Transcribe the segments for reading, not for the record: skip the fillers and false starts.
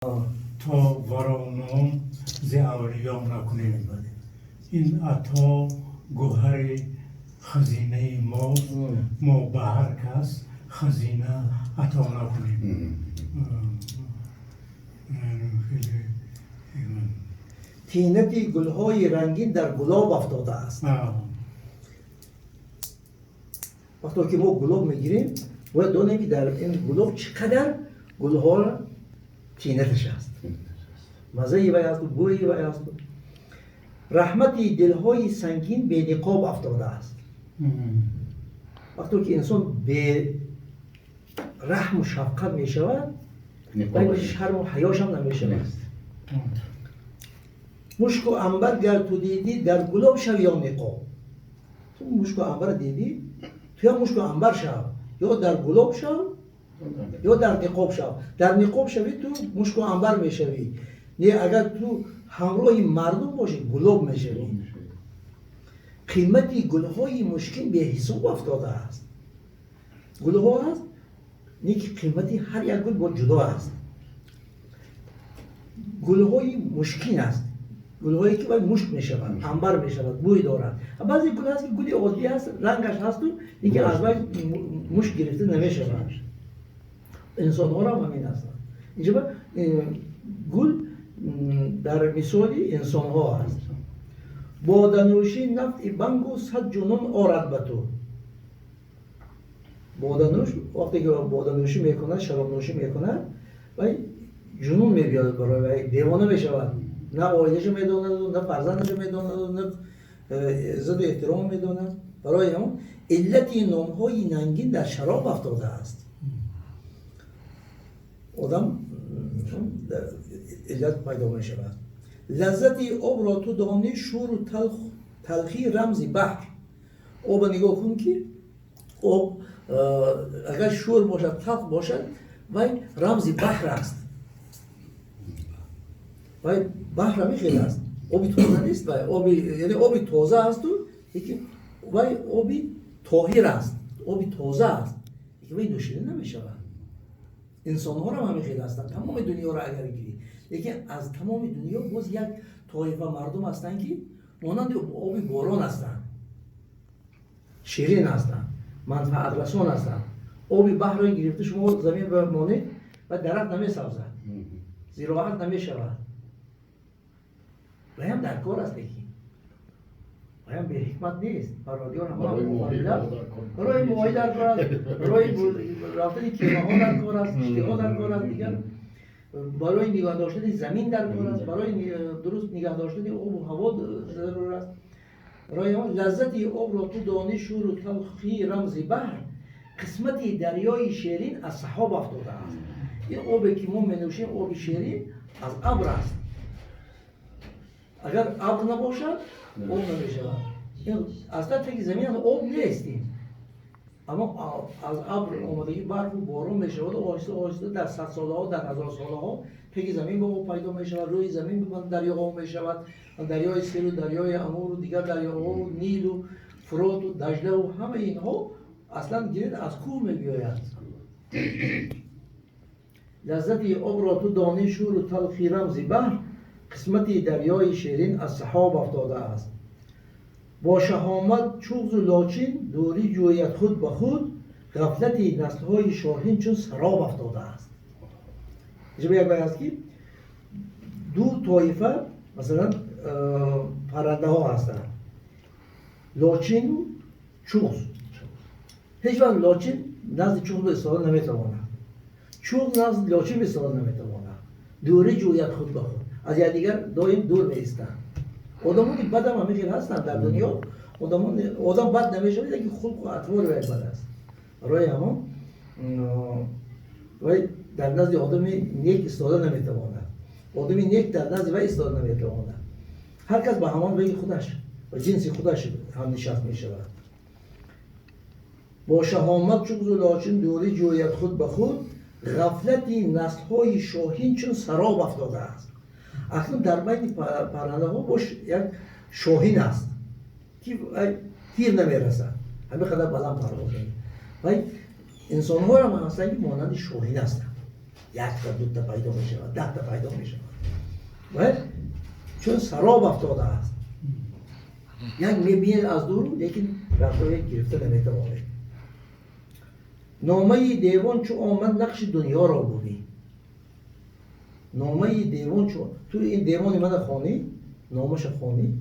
То варо ном зи авлиё накунем. Ин ато гӯҳари хазинаи мост, мо ба ҳар кас хазина ато накунем. Хеле Тинати гулҳои рангин дар гулоб афтодааст. Вақте ки мо гулоб мегирем, бояд донем, ки дар ин гулоб чӣ қадар гулҳо тинаташ аст, маззаи вай асту бӯи вай асту. Раҳмати дилҳои сангин бениқоб афтодааст. Вақте ки инсон бераҳму шафқат мешавад, вай шарму ҳаёшам намешавад. Мушку анбар гар ту дидӣ, дар гулоб шав ё ниқоб. Ту мушку анбар дидӣ, туям мушку анбар шав, ё дар гулоб шав, ё дар ниқоб шав. Дар ниқоб шавӣ, ту мушку анбар мешавӣ. Не, агар ту ҳамроҳи мардум бошӣ, гулоб мешавӣ. Қимати гулҳои мушкин беҳисоб афтодааст. Гулҳо аст, не ки қимати ҳар як гул бо ҷудо аст. Гулҳои мушкин аст, гулҳое ки вай мушк мешавад, анбар мешавад, бӯй дорад. Баъзе гул ҳаст, ки гули оддӣ аст, рангаш ҳасту, лекин аз вай мушк гирифта намешавад. Инсонҳоро ҳам ҳамин ҳастанд. Инҷа гул дар мисоли инсонҳо аст. Боданӯшӣ нафъи бангу сад ҷунун орад ба ту. Боданӯш вақте ки боданӯшӣ мекунад, шаробнӯшӣ мекунад, вай ҷунун мебиёрад барои вай, девона мешавад. На оилаашо медонаду, на фарзандашо медонаду, на иззату эҳтиром медонад. Барои ҳамон иллати номҳои нангин дар шароб афтодааст. Одам иллат пайдо мешавад. Лаззати обро ту донӣ, шӯру талхӣ рамзи баҳр. Оба нигоҳ кун, ки об агар шӯр бошад, талх бошад, вай рамзи баҳр аст. Вай баҳр ҳамин хел аст, оби тоза нест вай оби, яъне оби тоза асту, лекин вай оби тоҳир аст, оби тоза аст, лекин вай нӯшида намешавад. Инсонҳоро ҳамин хел ҳастанд, тамоми дунёро агар гирӣ. Лекин аз тамоми дунё боз як тоифа мардум ҳастанд, ки монанди оби борон ҳастанд, ширин ҳастанд, манфаатрасон ҳастанд. Оби баҳрро гирифта шумо замин бимонед ва дарахт намесабзад, зироат намешавад. Ваям дар кор аст, лекин ваям беҳикмат нест. Парвардигор барои моҳӣ дар кор аст, барои рафтани кемаҳо дар кор аст, киштиҳо дар кор аст, дигар барои нигоҳ доштани замин дар кор аст, барои дуруст нигоҳ доштани обу ҳаво зарур аст. Барои он лаззати обро ту донӣ, шӯру талхӣ рамзи баҳр. Қисмати дарёи шерин аз саҳоб афтодааст. Ин обе ки мо менӯшем, оби шерин, аз абр аст. Агар абр набошад, об намешавад. Аслан таги замин об нест ин, аммо аз абр омадагӣ, барфу борон мешаваду оҳиста оҳиста дар садсолаҳо, дар ҳазорсолаҳо таги замин ба об пайдо мешавад, рӯи замин дарёҳо мешавад, дарёи Сиру дарёи Амуру дигар дарёҳо, Нилу Фуроту Дажлаву ҳамаи инҳо аслан гиред аз кӯҳ мебиёяд. Лаззати обро ту донӣ, шӯру талхи рамзи баҳр. Қисмати дарёи шерин аз саҳоб афтодааст. Бо шаҳомат чуғзу лочин дурӣ ҷӯяд худ ба худ. Ғафлати наслҳои шоҳин чун сароб афтодааст. Инҷа як бай аст, ки ду тоифа, масалан, паррандаҳо ҳастанд: лочину чуғз. Ҳеҷ вақт лочин назди чуғз истода наметавонад, чуғз назди лочин истода наметавонад. Дурӣ ҷӯяд худ ба худ, аз якдигар доим дур меистанд. Одамони бадам ҳамин хел ҳастанд дар дунё. Одам бад намешавад, лекин хулқу атвори вай бад аст. Барои ҳамон вай дар назди одами нек истода наметавонад, одами нек дар назди вай истода наметавонад. Ҳар кас ба ҳамон ваи худаш ва ҷинси худаш ҳамнишаст мешавад. Бо шаҳомат чуғзу лочин дурӣ ҷӯяд худ ба худ. Ғафлати наслҳои шоҳин чун сароб афтодааст. Акнун дар байни паррандаҳо бош як шоҳин аст, ки тир намерасад, ҳамин қадар баланд парвоз мекунад. Вай инсонҳоам ҳастанд, ки монанди шоҳин ҳастанд. Якта, дута пайдо мешавад, 10 та пайдо мешавад. Ва чун сароб афтодааст, як мебинед аз дур, лекин рафтори гирифта наметавонед. Номаи девон чу омад, нақши дунёро бубин. Номаи девон чу, ту ин девони мана хонӣ, номаша хонӣ,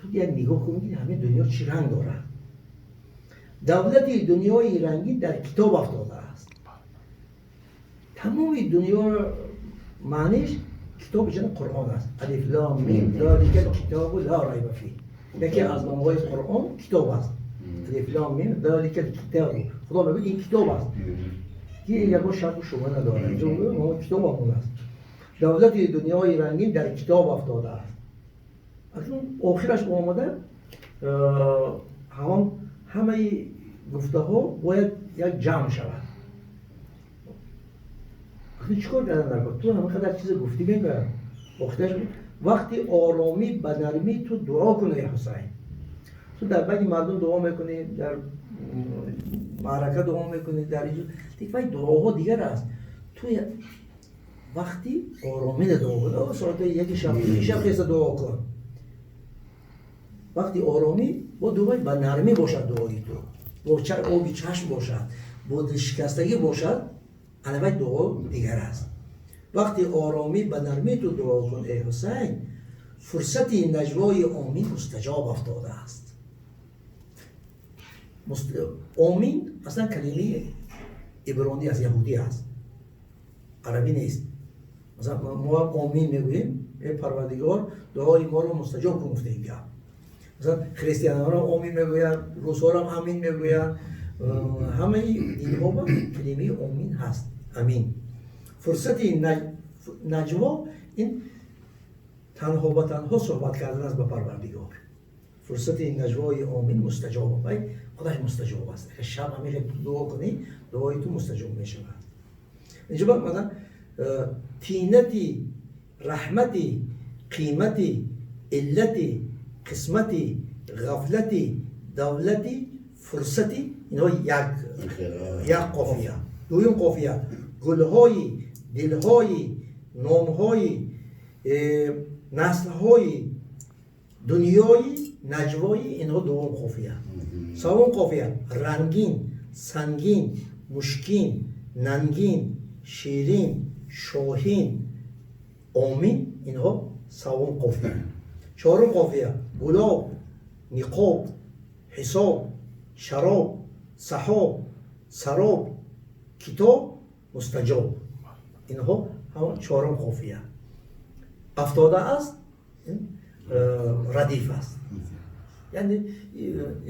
ту як нигоҳ кун, ки ҳамин дунё чӣ ранг дорад. Давлати дунёи рангин дар китоб афтодааст. Тамоми дунёро маъниш китоби ҷана Қуръон аст. Алиф лом мим залика китобу ла райба фи. Яке аз номҳои Қуръон китоб аст. Алиф лом мим залика китобу. Худо мегӯяд, ин китоб аст, ки ягон шаку шубҳа надорад. Инҷо китоб ҳамон аст. Давлати дунёи рангин дар китоб афтодааст. Акнун охираш омада, ҳамон ҳамаи гуфтаҳо бояд як ҷамъ шавад. Акнун чӣ кор кардан дар кор? Ту ҳама қадар чиза гуфтӣ, мегӯяд охираш: вақти оромӣ ба нармӣ ту дуо кун, эй Ҳусайн. Ту дар байни мардум дуо мекунӣ, дар маърака дуо мекунӣ, дар вай дуоҳо дигар аст. Ту вақти оромида дуо кун, соати 1 шаб, 2 шаб хеста дуо кун. Вақти оромӣ бо дуои ба нармӣ бошад, дуои ту бо оби чашм бошад, бо дилшикастагӣ бошад, ана вай дуо дигар аст. Вақти оромӣ ба нармӣ ту дуо кун, эй Ҳусайн, фурсати наҷвои омин мустаҷоб афтодааст. Омин аслан калимаи ибронӣ аст, яҳудӣ аст, арабӣ нест. Масалан, мо омин мегӯем, эй Парвардигор, дуои моро мустаҷоб кун, гуфта ин гап. Масалан, христианҳоро омин мегӯянд, русҳоро амин мегӯянд. Ҳамаи динҳо ба калимаи омин ҳаст, амин. Фурсати наҷво ин танҳо ба танҳо суҳбат кардан аст ба Парвардигор. Фурсати наҷвои омин мустаҷоб, вай худаш мустаҷоб аст. Агар шаб ҳамеша дуо кунӣ, дуои ту мустаҷоб мешавад. Инҷо масалан, тинати раҳмати қимати иллати қисмати ғафлати давлати фурсати, инҳо як қофия. Дуюм қофия: гулҳои дилҳои номҳои наслҳои дунёи наҷвои, инҳо дуввум қофия. Севум қофия: рангин, сангин, мушкин, нангин, ширин, шоҳин, омин, инҳо севум қофия. Чорум қофия: гулоб, ниқоб, ҳисоб, шароб, саҳоб, сароб, китоб, мустаҷоб, инҳо ҳамон чорум қофия. Афтода аст, радиф аст. Яъне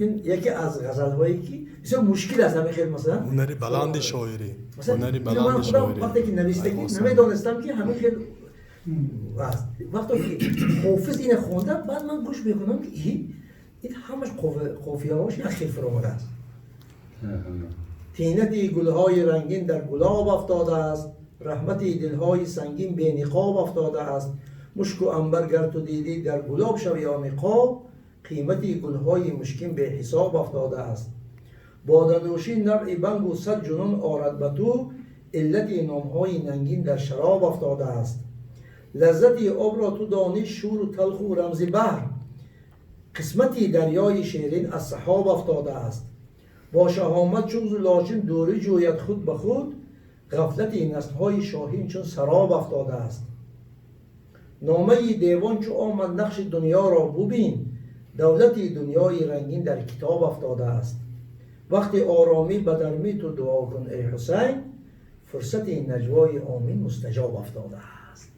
ин яке аз ғазалҳое ки бисёр мушкил аст, ҳамин хел масалан. Ҳунари баланди шоирӣ, ҳунари баланди шоирӣ. Вақте ки навиштагӣ, намедонистам, ки ҳамин хел аст. Вақте ки ҳофиз ина хонда, баъд ман гӯш мекунам, ки ин ҳамаш қофияҳош як хел фуромадааст. Тинати гулҳои рангин дар гулоб афтодааст, раҳмати дилҳои сангин бениқоб афтодааст. Мушку анбар гар ту дидӣ, дар гулоб шав ё ниқоб, қимати гулҳои мушкин беҳисоб афтодааст. Боданӯшӣ навъи бангу сад ҷунун орад ба ту, иллати номҳои нангин дар шароб афтодааст. Лаззати обро ту донӣ, шӯру талху рамзи баҳр, қисмати дарёи ширин аз саҳоб афтодааст. Бо шаҳомат чун лочин дурӣ ҷӯяд худ ба худ, ғафлати наслҳои шоҳин чун сароб афтодааст. Номаи девон чу омад, нақши дунёро бубин, давлати дунёи рангин дар китоб афтодааст. Вақти оромӣ ба нармӣ ту дуо кун, эй Ҳусайн, фурсати наҷвои омин мустаҷоб афтодааст.